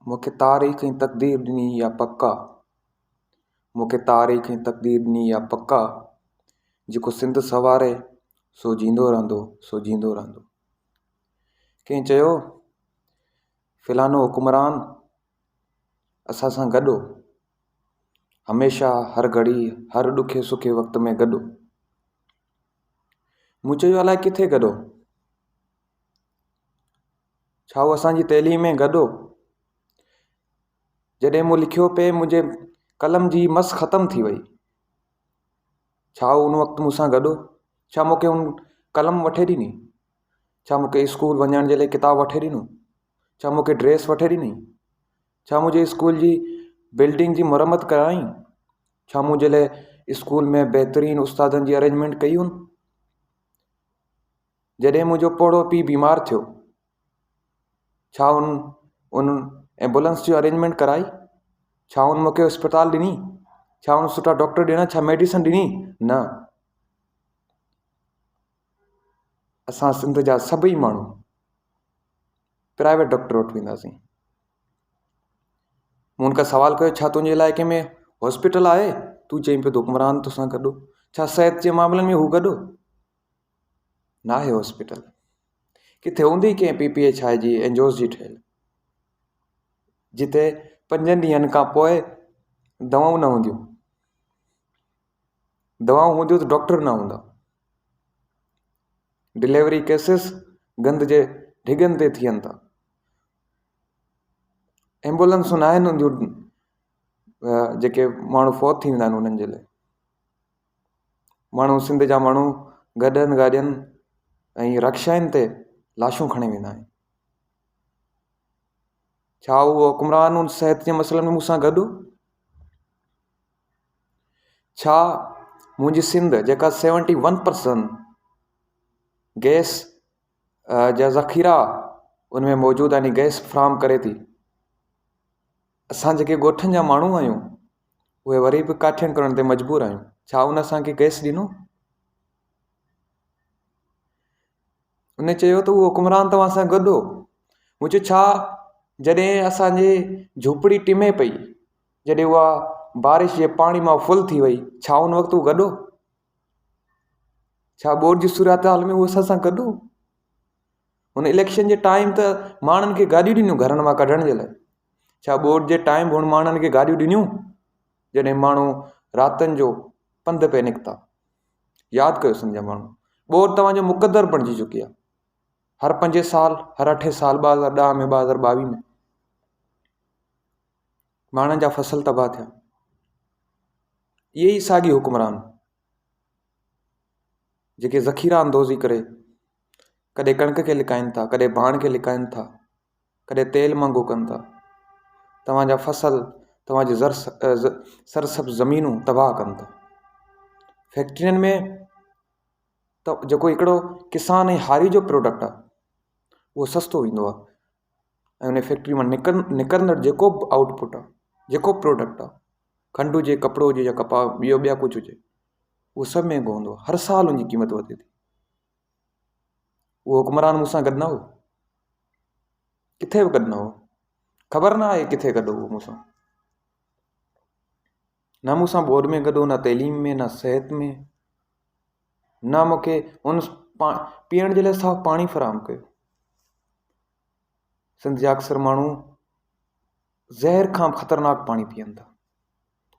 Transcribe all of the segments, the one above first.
مون کي تاريخ ۽ تقدير ڏني اها پڪ آ. مون کي تاريخ ۽ تقدير ڏني اها پڪ آ. جيڪو سنڌ سنواري سو جيئندو رهندو سو جيئندو رهندو. ڪنهن چيو فلاڻو حڪمران اسان سان گڏ هو. هميشه هر گهڙي هر ڏکي سکي وقت ۾ گڏ هو. مون چيو الائي ڪٿي گڏ هو. ڇا هو اسان جي تعليم ۾ گڏ هو؟ جڏهن مون لکيو پئي منهنجي قلم جي مس ختم ٿي وئي. ڇا هو ان وقت مون سان گڏ هو؟ ڇا مون کي هن قلم وٺي ڏني؟ ڇا مون کي اسڪول وڃڻ جي لاء ڪتاب وٺي ڏنو؟ ڇا مون کي ڊريس وٺي ڏني؟ ڇا منهنجي اسڪول جي بلڊنگ جي مرمت ڪرائين؟ ڇا منهنجي لاء اسڪول ۾ بهترين استادن جي ارينجمينٽ ڪئي هن؟ جڏهن منهنجو پوڙهو پيء بيمار ٿيو، ڇا هن ان ايمبولينس جو ارينجمينٽ ڪرائي؟ ڇا هن مون کي اسپتال ڏني؟ ڇا هن سٺا ڊاڪٽر ڏنا؟ ڇا ميڊيسن ڏني؟ نه. اسان سنڌ جا سڀئي ماڻهو پرائيويٽ ڊاڪٽر وٽ وينداسين. مون هن کان سوال ڪيو ڇا تنهنجي علائقي ۾ هاسپيٽل آهي؟ تون چئين پيو ته حڪمران توسان گڏ هو. ڇا صحت جي معاملن ۾ هو گڏ هو؟ ناهي هاسپيٽل ڪٿي هوندي ڪنهن پي پي ايڇ I جي اين جي اوز جي ٺهيل جتي پنجن ڏينهن کان پوءِ دوائون نه هونديون دوائون هونديون ته ڊاڪٽر نه هوندا ڊليوري ڪيسز گند جي ڍڳن تي ٿين ٿا ايمبولينسون نه آهن هونديون جيڪي ماڻهو فوت ٿي ويندا آهن انهن جي لاءِ ماڻهو سنڌ جا ماڻهو گڏن گاڏين ۽ رڪشائن تي لاشون کڻي ويندا آهن ڇا اهو حڪمران ان صحت جي مسئلن ۾ مون سان گڏ هو ڇا منهنجي سنڌ جيڪا سيونٽي ون پرسنٽ گئس جا ذخيرا ان ۾ موجود آهن گئس فراهم ڪري ٿي اسان جيڪي ڳوٺن جا ماڻهو آهيون اهي وري به ڪاٺين ڪرڻ تي مجبور آهيون ڇا ان اسان کي گئس ڏنو ان چيو ته اهو حڪمران توهان سان گڏ هو مون چيو ڇا جڏهن اسانجي جهوپڙي ٽمي پئي جڏهن اها بارش جي پاڻي مان فل ٿي وئي ڇا ان وقت هو گڏ هو ڇا ٻوڏ جي صورت حال ۾ هو اسان سان گڏ هو هن اليڪشن جي ٽائيم ته ماڻهن کي گاڏيون ڏنيون گهرن مان ڪڍڻ جي لاءِ ڇا ٻوڏ جي ٽائيم به هن ماڻهن کي گاڏيون ڏنيون جڏهن ماڻهو راتن جو پنڌ پئي نڪتا ياد ڪيو سنڌ جا ماڻهو ٻوڏ توهان جو مقدر بڻجي چڪي آهي هر پنجين سال هر اٺين سال 2010 ۾ 2022 ۾ ماڻهن جا فصل تباهه ٿيا اهي ئي ساڳي حڪمران جيڪي ذخيره اندوزي ڪري ڪڏهن ڪڻڪ کي لڪائين ٿا ڪڏهن ڀاڻ کي لڪائين ٿا ڪڏهن تيل مهانگو ڪن ٿا توهان جا فصل توهان جي زر سرسبز زمينون تباهه ڪن ٿا فيڪٽرين ۾ ته جيڪو هڪڙو ڪسان ۽ هاري جو پراڊڪٽ آهي اهو سستو ايندو آهي ۽ ان فيڪٽري مان نڪرندڙ جيڪو به آئوٽ پٽ آهي جيڪو به پراڊڪٽ آهي کنڊ هجي ڪپڙو هجي يا ڪپاهه ٻيو ٻيا ڪجهه هجي اهو سڀ مهانگو هوندو آهي هر سال ان جي قيمت وڌي ٿي اهو حڪمران مون سان گڏ نه هو ڪٿي به گڏ نه هو خبر نه آهي ڪٿي گڏ هو مون سان نه مون سان ٻوڏ ۾ گڏ هو نه تعليم ۾ نه صحت ۾ نه مون کي ان پيئڻ جي لاءِ صاف پاڻي فراهم ڪيو سنڌ جا اڪثر ماڻهو زهر کان به خطرناڪ پاڻي پيئن ٿا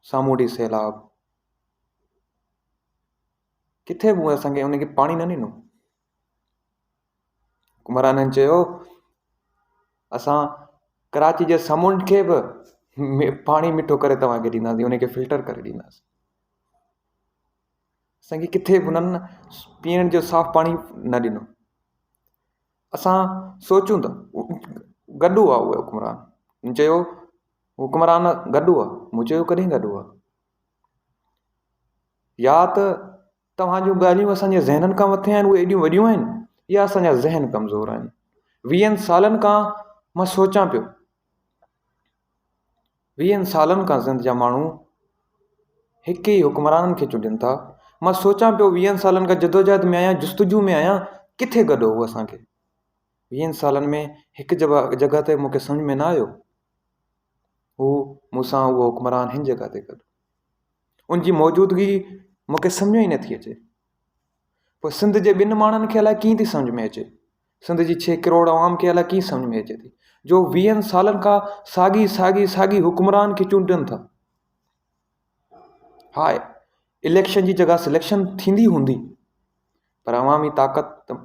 سامونڊي سيلاب ڪٿي به اسان کي ان کي پاڻي نه ڏنو حڪمرانن چيو اسان ڪراچي جي سمنڊ کي به پاڻي مٺو ڪري توهان کي ڏينداسين ان کي فلٽر ڪري ڏينداسين اسان کي ڪٿي به انهن پيئڻ جو صاف پاڻي نه ڏنو اسان سوچون ته گڏ هئا اهي حڪمران چيو حڪمران گڏ هئا مون چيو ڪڏهن گڏ هئا يا ته توهان جون ڳالهيون اسان جي ذهنن کان مٿي آهن اهي ايڏيون وڏيون آهن يا اسان جا ذهن ڪمزور آهن ويهن سالن کان مان سوچان پيو ويهن سالن کان سنڌ جا ماڻهو هڪ ئي حڪمرانن کي چونڊين ٿا مان سوچان پيو ويهن سالن کان جدوجهد ۾ آهيان جستجو ۾ آهيان ڪٿي گڏ هو اسان کي ويهن سالن ۾ هڪ جڳهه تي مونکي سمجهه ۾ نه آيو. هو مون سان اهو حڪمران هن جڳهه تي گڏ ان جي موجودگي مون کي سمجهه ئي نٿي اچي. پوء سنڌ جي ٻن ماڻهن کي الائي ڪيئن ٿي سمجهه ۾ اچي. سنڌ جي ڇهه ڪروڙ عوام کي الائي ڪيئن سمجهه ۾ اچي ٿي جو ويهن سالن کان ساڳي ساڳي ساڳي حڪمران کي چونڊين ٿا. ها اليڪشن جي جڳهه سليڪشن ٿيندي هوندي پر عوامي طاقت ته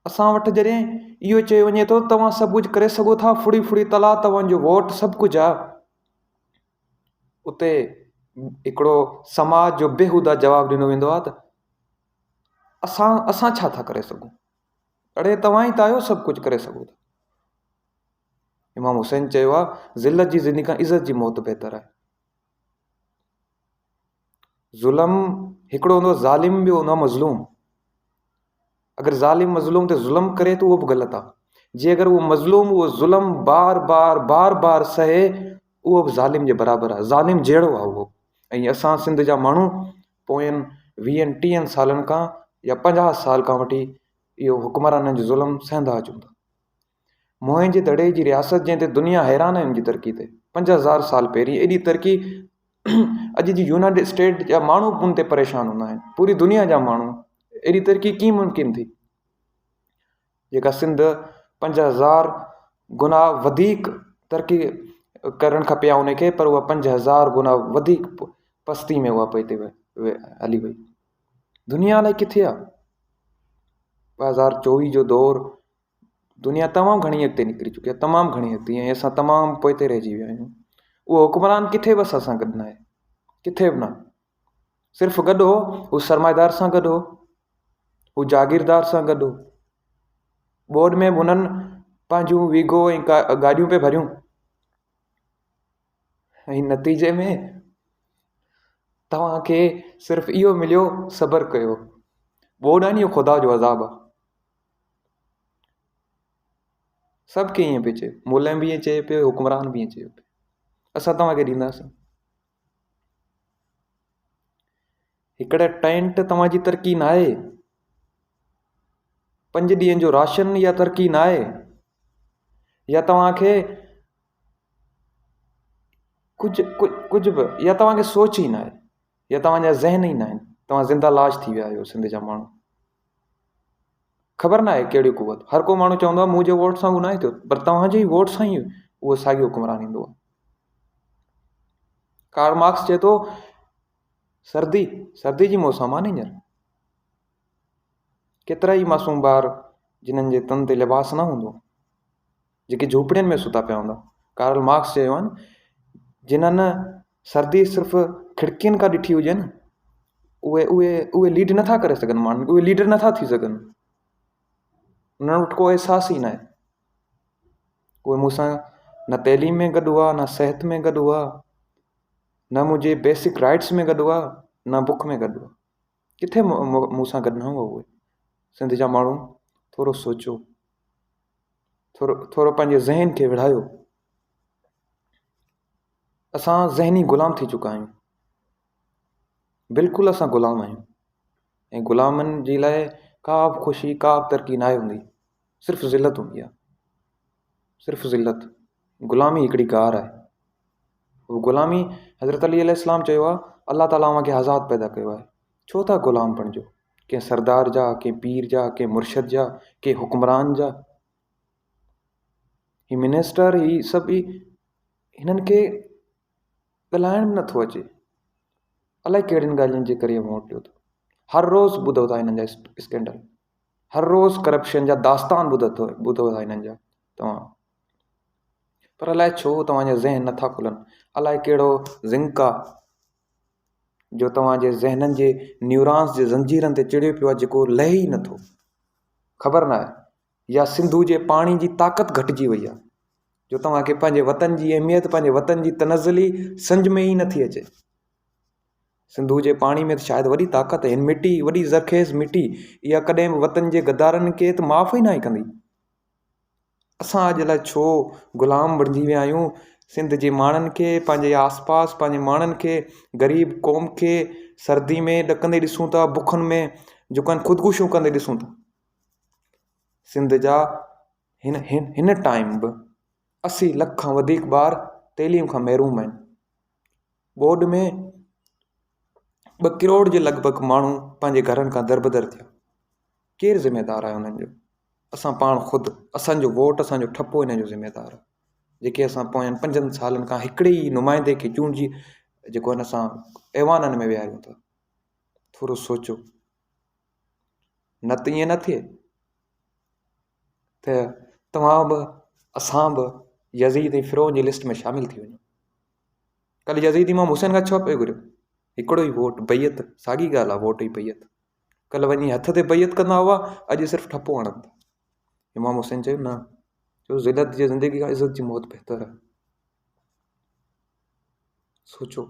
اسان وٽ جڏهن اهو چيو وڃي ٿو توهان سڀ ڪجهه ڪري سگهو ٿا ڦڙي ڦڙي تلاء توهان جو ووٽ سڀ ڪجهه آهي اتي هڪڙو سماج جو بيهوده جواب ڏنو ويندو آهي ته اسان اسان ڇا ٿا ڪري سگهون اڙي توهان ئي ته آهيو سڀ ڪجهه ڪري سگهو ٿا امام حسين چيو آهي ذلت جي زندگي کان عزت جي موت بهتر آهي ظلم هڪڙو هوندو آهي ظالم ٻيو هوندو آهي مظلوم اگر ظالم مظلوم تي ظلم ڪري ته اهو به غلط آهي جي اگر اهو مظلوم اهو ظلم بار بار بار بار سهي اهو به ظالم جي برابر آهي ظالم جهڙو آهي اهو ۽ اسان سنڌ جا ماڻهو پوين ويهن ٽيهن سالن کان يا پنجاهه سال کان وٺي اهو حڪمرانن جو ظلم سهندا اچون ٿا موهن جي دڙي جي رياست جنهن تي دنيا حيران آهي ان جي ترقي تي 5000 سال پهرين ايڏي ترقي اڄ جي يونائيٽيڊ اسٽيٽ جا ماڻهو به ان تي پريشان هوندا آهن پوري دنيا جا ماڻهو ايڏي ترقي ڪيئن ممڪن ٿي جيڪا سنڌ 5000 گنا وڌيڪ ترقي ڪرڻ کپي ها ان کي پر اها 5000 گنا وڌيڪ پستي ۾ اها پئي تي هلي وئي دنيا الائي ڪٿي آهي 2024 جو دور دنيا تمام گهڻي اڳتي نڪري چڪي آهي تمام گهڻي اڳتي ۽ اسان تمام پوئتي رهجي ويا آهيون اهو حڪمران ڪٿي به اسان سان گڏ ناهي ڪٿي به نه صرف گڏ هو هو سرمائيدار سان گڏ هو هو جاگيردار سان گڏ هو ٻوڏ ۾ به هنن پنهنجون ويگو ۽ گاڏيون پئي ڀريون ۽ نتيجي ۾ توهان کي صرف اهو مليو صبر ڪيو ٻوڏ آهي ني اهو خدا جو عذاب آهي سڀ کي ائين پيو چئي مولائي به ائين چئي پيو حڪمران به ائين چئي پيو اسان توهان کي ڏينداسين هڪڙا ٽينٽ توهان جي ترقي نه آهي پنج ڏينهن جو راشن يا ترقي نه آهي يا توهان کي ڪجهه ڪجهه به يا توهان کي سوچ ئي نه آهي يا توهان جا ذهن ئي نه آهن توهان زنده لاش ٿي ويا آهيو سنڌ جا ماڻهو خبر ناهي ڪهڙي قوت هر ڪو ماڻهو چوندو آهي منهنجي ووٽ سان هو ناهي ٿيو پر توهان جي ووٽ سان ئي اهو ساڳيو حڪمران ايندو آهي ڪارل مارڪس چئي ٿو سردي سردي جي موسم آهي نه هينئر ڪيترا ئي معصوم ٻار جنن جي تن تي لباس نه هوندو جيڪي جهوپڙين ۾ ستا پيا هوندا. ڪارل مارڪس چيو آهي نه جنھن سردي صرف کڙڪين کان ڏٺي هجي نه اهي اهي اهي ليڊ نٿا ڪري سگهن ماڻهن کي اهي ليڊر نٿا ٿي سگهن انهن وٽ ڪو احساس ئي ناهي اهي مون سان نه تعليم ۾ گڏ هئا نه صحت ۾ گڏ هئا نه منهنجي بيسڪ رائٽس ۾ گڏ هئا نه بک ۾ گڏ هئا ڪٿي مون سان گڏ نه هئا اهي سنڌ جا ماڻهو ٿورو سوچو ٿورو ٿورو پنهنجي ذهن کي وڙهايو. اسان ذهني غلام ٿي چڪا آهيون. بلڪل اسان غلام آهيون ۽ غلامن جي لاء ڪا به خوشي ڪا به ترقي ناهي هوندي صرف ذلت هوندي آهي صرف ذلت غلامي هڪڙي گار آهي غلامي حضرت علي عليه السلام چيو آهي الله تعاليٰ اوهان کي آزاد پيدا ڪيو آهي ڇو ٿا غلام بڻجو ڪنهن سردار جا ڪنهن پير جا ڪنهن مرشد جا ڪنهن حڪمران جا هي منسٽر هي سڀ هي هنن کي ڳالهائڻ به نٿو اچي الائي ڪهڙين ڳالهين جي ڪري ووٽ ڏيو ٿا هر روز ٻڌو ٿا هنن جا اسڪينڊل هر روز ڪرپشن جا داستان ٻڌو ٿو ٻڌو ٿا هنن جا توهان پر الائي ڇو توهان جا ذهن نٿا کلن الائي ڪهڙو زنڪ آ جو توهان جي ذهنن جي نيورانس جي زنجيرن تي چڙهيو پيو آهي جيڪو لهي ئي نٿو. خبر ناهي يا سنڌو جي پاڻي جي طاقت گهٽجي وئي آهي جو توهان کي پنهنجي وطن جي اهميت پنهنجي وطن جي تنزلي سمجهه ۾ ئي نٿي اچي. سنڌو جي پاڻي ۾ ته شايد وڏي طاقت آهي هن مٽي وڏي زرخيز مٽي اها ڪڏهن به وطن جي غدارن کي ته معاف ئي ناهي ڪندي. اسان اڄ الائي ڇو غلام بڻجي ويا آهيون سنڌ جي ماڻهن کي پنهنجي آس پاس پنهنجي ماڻهن کي غريب قوم کي سردي ۾ ڏڪندي ڏسون ٿا بکن ۾ جيڪو آهن خودڪشيون ڪندي ڏسون ٿا سنڌ جا هن هن ٽائيم به 80 لک کان وڌيڪ ٻار تعليم کان محروم آهن. ٻوڏ ۾ ٻه ڪروڙ جي لڳ ڀڳ ماڻهو پنهنجي گهرن کان دربدر ٿيا. ڪير ذميدار آهي انهن جو؟ اسان پاڻ خود، اسان جو ووٽ، اسان جو ٺپو انهن جو ذميدار آهي. جيڪي اسان پوين پنجن سالن کان هڪڙي ئي نمائندي کي چونڊجي جيڪو آهن اسان ايوانن ۾ ويهاريون ٿا. ٿورو سوچو نه ته ائين نه ٿئي ته توهان به اسان به يزيد ۽ فرعون جي لسٽ ۾ شامل ٿي وڃون. ڪلهه يزيد امام حسين کان ڇو پئي گهريو؟ هڪڙو ئي ووٽ بيعت ساڳي ڳالهه آهي ووٽ ۽ بيعت. ڪلهه وڃي هٿ تي بيعت ڪندا هئا اڄ صرف ٺپو هڻن ٿا. امام حسين چيو نه چيو ذلت جي زندگي کان عزت جي موت بهتر آهي. سوچو.